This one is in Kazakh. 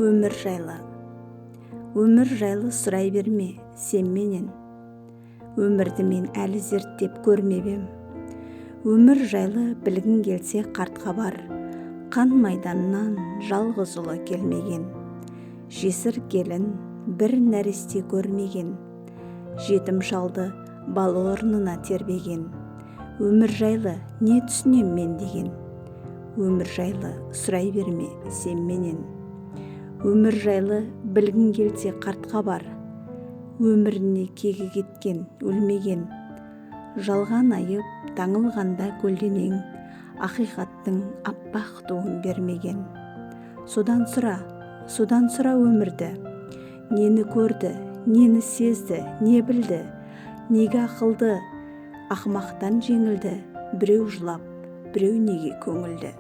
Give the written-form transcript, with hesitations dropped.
Өмір жайлы. Өмір жайлы сұрай берме сен менен, өмірді мен әлі зерттеп көрмеп ем. Өмір жайлы білгің келсе, қартқа бар, қан майданнан жалғыз ұлы келмеген, жесір келін, бір нәресте көрмеген, жетім шалды бала орнына тербеген. Өмір жайлы не түсінем мен деген? Өмір жайлы сұрай берме сен менен. Өмір жайлы білгің келсе, қартқа бар, өміріне кегі кеткен, өлмеген, жалған айып таңылғанда көлденең, ақиқаттың аппақ туын бермеген. Содан сұра, содан сұра өмірді: нені көрді, нені сезді, не білді, неге ақылды ақымақтан жеңілді, біреу жылап, біреу неге көңілді?